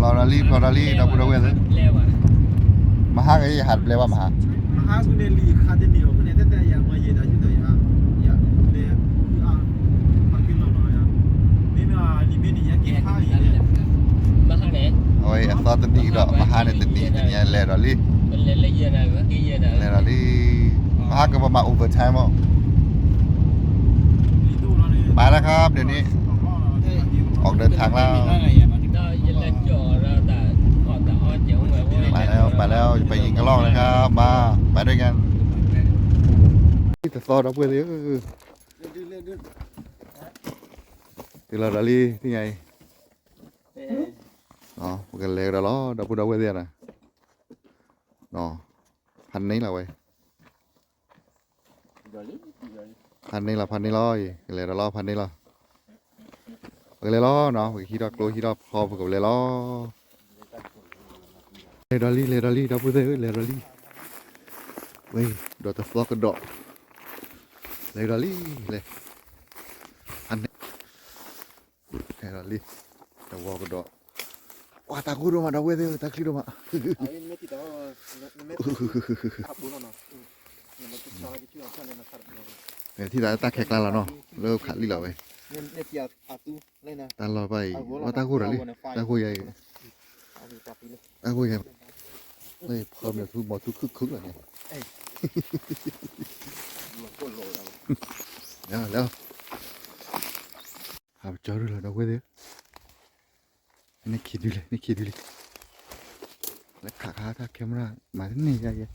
ဖျိးဒီးလံ ဖျိးဒီးလံ ဒီပုၢ်ဒီဝဲၢ်သ့ၣ်, မဟါက့ၤယဟးတဘျဲဘၣ်မဟါ, အဝဲအသီတနံၣ်ကဒီး မဟါန့ၣ်တနံၣ် တနံၣ်လဲၤဒီးလံ, လဲၤဒီးလံ, မဟါကပမၤ overtime မး, มาแล้วครับ เดี๋ยวนี้ ออกเดินทางแล้ว มาแล้ว มาแล้ว จะไปยิงกระรอกนะครับ มา ไปด้วยกัน တသီဒီပုၢ်ဝဲၢ်သ့ၣ်ဧၢ, တုၤလီၤဒီးလံ သ့ၣ်ညါအံၤ, ပကလဲၤကဒီးလီၤ ဒီပုၢ်ဒီဝဲၢ်သ့ၣ်ဧၢ, ဖးန့ၢ်လီၤဝဲ ဖးန့ၢ်လီၤ ဖးန့ၢ်လီၤအံၤ ကလဲၤဒီးလီၤ ဖးန့ၢ်လီၤ, ပကလဲၤလီၤနီၤ ပကဟံးထီၣ်ကျိဟံးထီၣ်ဖီ ပကလဲၤလီၤ, လဲၤဒီးလံ လဲၤဒီးလံ ဒီပုၢ်ဝဲၢ်သ့ၣ်ဧၢ လဲၤဒီးလံ, ဝဲ ဒီးတသီကဒီး, လဲၤဒီးလံ လဲၤ ဖးန့ၢ် လဲၤဒီးလံ, တဝီကဒီး, ဝါ တၢ်ဂိၢ်ဒိၣ်မး ဒီပုၢ်ဝဲၢ်သ့ၣ်ဧၢ တၢ်ချံဒိၣ်မး, ထံၣ်သးတၢ်ခဲကျါလီၤနီၤ လၢခးလံလီၤဝဲ, တၢ်လီၢ်ဘၣ်အံၤ ဝဲတၢ်ဂိၢ်ဒီးလံ, တၢ်ဂိၢ်ယၤအံၤ, တၢ်ဂိၢ်ယၤအံၤ, ဖီမီၤထူမီၤထူခုၣ်ခုၣ်လီၤန့ၣ်, လဲၤ ဟးပကၠီဒုလီၤ ဒီပုၢ်ဝဲၢ်သ့ၣ်ဧၢ, န့ၣ်ခံဒုလံ န့ၣ်ခံဒုလံ, လၢခးခါတၢ် camera မၤတန့ၢ်ယဲယဲ,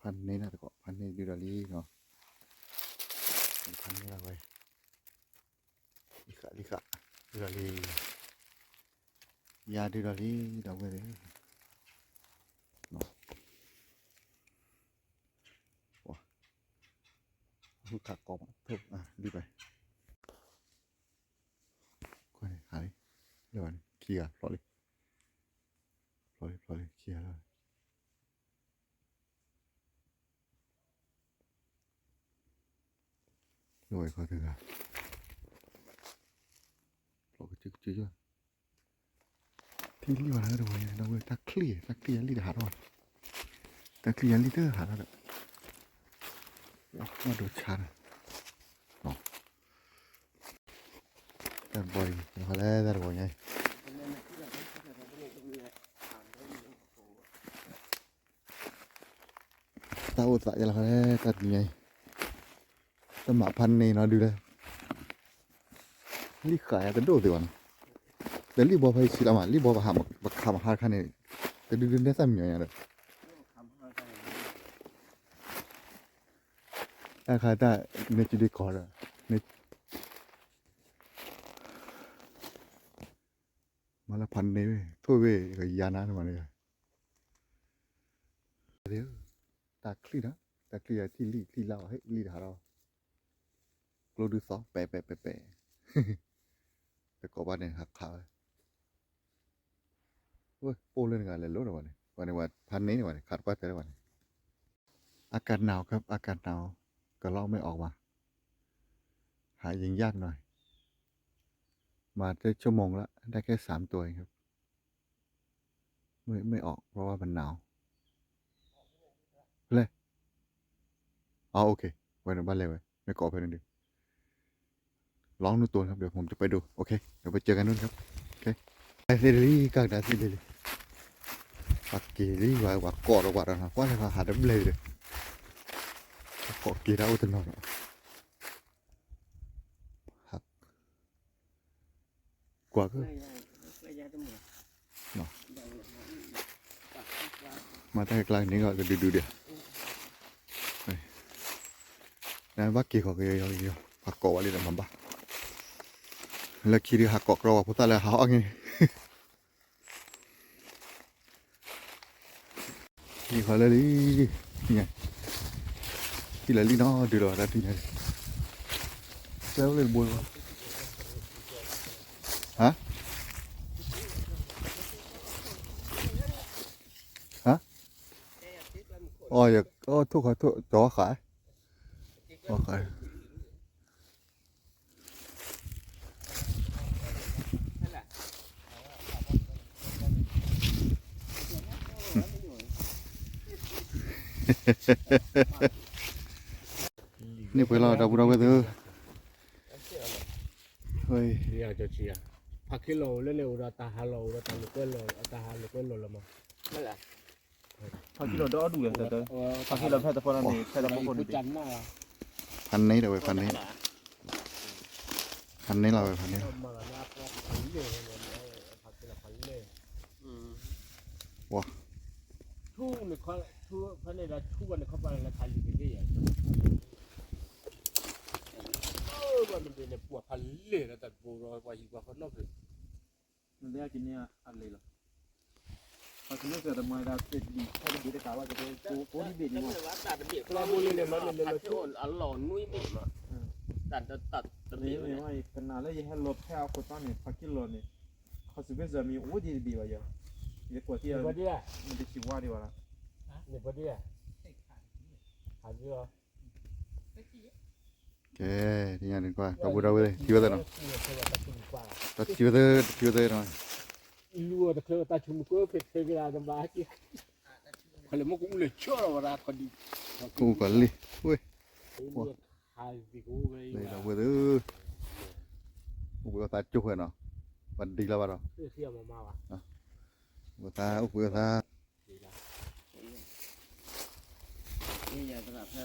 ဖးန့ၢ်နၤတကိး ဖးန့ၢ်ဒုဒီးလံနီၤ, ဖးန့ၢ်လီၤဝဲ, လံဃာ်လံဃာ်, ဒုဒီးလံ, ယၤဒုဒီးလံ ဒီပုၢ်ဝဲၢ်သ့ၣ်, ဝါ, ဟူခးကိးမး ထိၣ်, လံပၢ်, ခွဲးန့ၣ် ဟးလံ, လၢဘၣ်န့ၣ် ခံဂၤဖျိးလံ, ဖျိးလံ ဖျိးလံ ခံဂၤလီၤ, လၢဝဲခီတဂၤ, ဖျိးကစုကစု, ထံၣ်လံဘၣ်လၢတဝဲန့ၣ် ဒီပုၢ်ဝဲၢ် တၢ်ချံၣ် တၢ်ချံၣ်ယၤလံတဟးထီၣ်, တၢ်ချံၣ်ယၤလံတဟးထီၣ်ဒီး, ဝါဒိဆါဒီး, တၢ်ဘီအံၤ ဟီလဲၣ်တၢ်တဝီညါအံၤ တၢ်အိၣ်သးယလီၤခါလဲၣ် တၢ်တနံၤညါအံၤ, တၢ်မၤဖးန့ၢ်နီၤဒုလဲၣ်, လံဃာ်ယၤတဒိၣ်သ့ဘၣ်နီၤ, ဒီးလံဘီဖဲယဆံးလီၤမး လံဘီပခးမဟါတခါန့ၣ်, တဒုဒုနဲၣ်သၣ်မံၤညါဒီး, တၢ်ခါတၢ်, န့ၣ်ကဒုကီးဒီး, မၤလၢဖးန့ၢ်ဝဲ ထိၣ်ဝဲ ကယၤနၤန့ၣ်မးန့ၣ်, တၢ်ချံၣ်နီၤ, တၢ်ချံၣ်ယၤထံၣ်လံ ချံၣ်လါဝဲ ဟဲလံတဟးထီၣ်, ကျိဒုသီ ပဲာ်ပဲာ်ပဲာ်ပဲာ်, တကိးဘၣ်န့ၣ် ဟးခးဝဲ, ဝဲ အိၣ်လၢနဂၤလဲၤလိၤဒီးဝဲန့ၣ် ဝဲန့ၣ်ဝဲဖးန့ၢ်န့ၣ်ဝဲန့ၣ် ခးတပှၢ်တဲဝဲန့ၣ်, อากาศหนาวครับ อากาศหนาว กระรอกไม่ออกมา หายิงยากหน่อย มาได้ชั่วโมงละ ได้แค่สามตัวเองครับ ไม่ ไม่ออก เพราะว่ามันหนาว เลย อ๋อ โอเค ไว้ในบ้านเลยไว้ ไม่ก่อไปนั่นดิ ลองดูตัวนะครับ เดี๋ยวผมจะไปดู โอเค เดี๋ยวไปเจอกันนู่นครับ โอเค သ့ၣ်လံ ကၢ်ကဒါသ့ၣ်လံ ပှၤက့ၤလံ ဝဲ ဝဲကိးဒီးဝဲဒီးနီၤ ကွၢ်လၢဟးတဘျဲၣ်ဒီး ကိးက့ၤတၢ်အိၣ်တနီၤနီၤ ကွၢ်က့ၤ မၤတၢ်ကျါန့ၣ်ကဒုဒုဒံး ဘၣ်က့ၤဃီက့ၤယီၤယီၤ ပှၤကိးဝဲလံဒီးမၤဘၣ် လၢခံဒုးဟးကိးကြီဝဲဖိသၣ်လၢဟးဟီၣ်အီၣ်န့ၣ် က့ၤဃီလၢလံ ထံၣ်လၢလံနီၤ ဒုးလီၤဝဲဒၣ်ထံၣ်ညါန့ၣ် တဲဝဲလၢတဘိဝဲ, ဟါ, ဟါ, အိၣ်ယ, အိၣ်ထိၣ်ခါထိၣ် ကၠီၤဃာ်, ကၠီၤဃာ် န့ၢ်ပှဲၤလီၤ ဒီပုၢ်ဒီဝဲၢ်သ့ၣ်, ဖးခ့လီၤအိၣ်လၢန့ၣ် အိၣ်ဒီးတၢ်ဟးလီၤ အိၣ်ဒီးတၢ်လိာ်ကွဲလီၤ တၢ်ဟးလိာ်ကွဲလီၤလီၤမး, ဖးခ့လီၤဒီဒူၣ်ဝဲ, ဖးခ့လီၤဖဲတဖီန့ၣ် ဖဲတဖီန့ၣ်, ဖးန့ၢ်ဒီးဝဲ ဖးန့ၢ်, ဖးန့ၢ်လီၤဝဲ ဖးန့ၢ်လီၤ, ဝါ ထူန့ၣ်ခီ ထူဖဲန့ၣ်ဒီးထူဘၣ်န့ၣ်ခီပၤန့ၣ်လၢခးလံာ်တသ့ယဲၢ်, ဘၣ်မ့ၢ်ဒ်န့ၣ် ပှၤဖးလဲၢ်ဒီးတၢ်တဘိဒီး ပှၤဟံၣ်ပှၤဃီနီၣ်ဖျၢၣ် နသ့ၣ်ညါကန့ၢ်အလံာ်လီၤ, ပှၤကလုာ်စၢၤတမၤဒၣ်တဘ့ၣ် ဖဲတဘ့ၣ်တကးဘၣ် ကတဲကိးဒ်ဘ့ၣ်န့ၣ်မး, တၢ်တဘ့ၣ်ကျီဘိန့ၣ်န့ၣ် မ့ၢ်လၢအလီၢ်နွံဘ့ၣ်မး, တၢ်တဘ့ၣ်န့ၣ် ကနၣ်လၢယဟဲလီၤဖဲအခိၣ်တီန့ၣ် ဖးခ့လီၤန့ၣ်, ခီၣ်စူၤဖဲစၢၤမံၤအိၣ်ဒံးတဘ့ၣ်ဘၣ်ယၤ, ယကွၢ်ထံၣ် မ့ၢ်တဆံးဝါဒံးဘၣ်လီၤ, န့ၣ်ပဒံးဧါ, ဟးဒံးလီၤ ကဲ, တညါန့ၣ်ကွၢ် ဒီပုၢ်ဒီဝဲၢ်သ့ၣ် ထံၣ်ဝဲသ့ၣ်နီၤ, တၢ်ထံၣ်ဝဲသ့ၣ် တၢ်ထံၣ်ဝဲသ့ၣ်နီၤ, လူၤအီၤတချုးတၢ်ဆိမိၣ်ကွၢ်ဖဲးဖဲးကဒါတဘၣ်, ခီလၢမ့ၢ်ကအိၣ်လၢဆၢလီၤဝဲဒၣ်ခီဒံး, ကအိၣ်ကီးလံ, ဝဲ, လၢဒီပုၢ်ဝဲၢ်သ့ၣ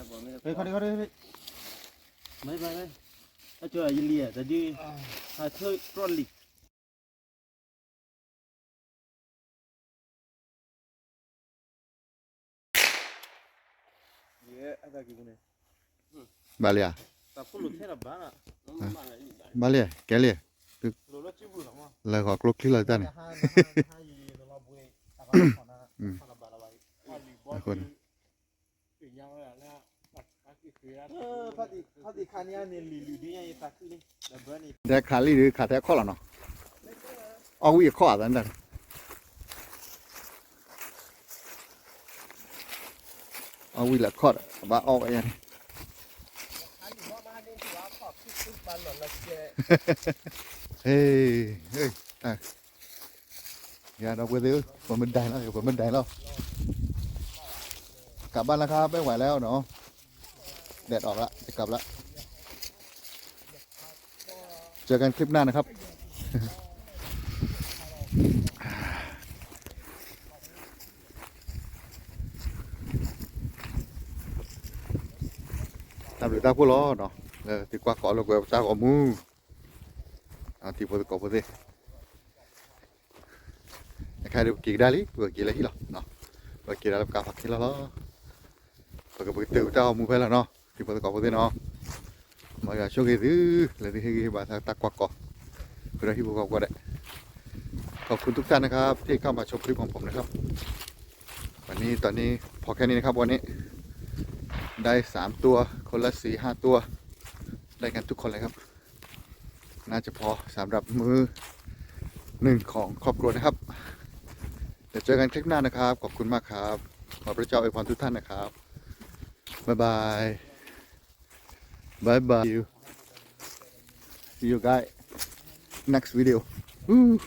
်, အိၣ်ဘှံးအသးကၠိၣ်ဃဲနီၤ, ပှၤဒံးလီၤဘၣ်ဒီး, အိၣ်ဘှံးအသး အိၣ်ဘှံးအသး ခီဒံးခီဒံး, အကၠီယလံၤဧါ တဒု, ဟးဆၢပြီလံၤ, ဘၣ်လံဧါ, ဘၣ်လံ, ကဲလံ, လၢဂီၤကျိချံလီၤတၢ်န့ၣ်, အဃိန့ၣ် တဲခးလံဒုး ခးထဲခီၣ်လီၤနီၤ, အီၣ်ဝံၣ်အခီၣ်အသးန့ၣ်တၢ်န့ၣ်, အီၣ်ဝံၣ်လၢခီၣ်ဒီး ဘၣ်အီၣ်ဝဲယါန့ၣ်, ဟ့ၣ်, ယၤဒီပုၢ်ဝဲၢ်သ့ၣ်ဧၢ ပမ့ၢ်ဒဲလီၤ ပမ့ၢ်ဒဲလီၤ, กลับบ้านแล้วครับ ไม่ไหวแล้วเนาะ แดดออกละ จะกลับละ เจอกันคลิปหน้านะครับ တၢ်ဘျုးတၢ်ဖှိၣ်လီၤနီၤ လၢသုကွၢ်ကီးလိာ်ကွဲပတၢ်ဂီၤမူ ထံဖိကီၢ်ဖိသ့ၣ် အခါဒီးပက့ၤကဒါလံ ပကက့ၤလၢဟံၣ်လီၤ ပကက့ၤဒၣ်လၢပကးဖးခ့လီၤလီၤ ပကပကတုၤပတၢ်ဂီၤမူဖဲလီၤနီၤ ထံဖိကီၢ်ဖိသ့ၣ်နီၤ မ်ယွၤဆိၣ်ဂ့ၤသု လၢသုဟ့ၣ်ဂံၢ်ဟ့ၣ်ဘါတၢ်ကွၢ်ကီး ဃုာ်ဒီးဟံၣ်ဖိဃီဖိကိးဂၤဒဲး ขอบคุณทุกท่านนะครับ ที่เข้ามาชมคลิปของผมนะครับ วันนี้ตอนนี้พอแค่นี้นะครับ วันนี้ ได้สามตัว คนละสี่ห้าตัว ได้กันทุกคนเลยครับ น่าจะพอสำหรับมื้อหนึ่งของครอบครัวนะครับ เดี๋ยวเจอกันคลิปหน้านะครับ ขอบคุณมากครับ ขอพระเจ้าอวยพรทุกท่านนะครับ บ๊ายบาย Bye bye. See you guys next video. Woo.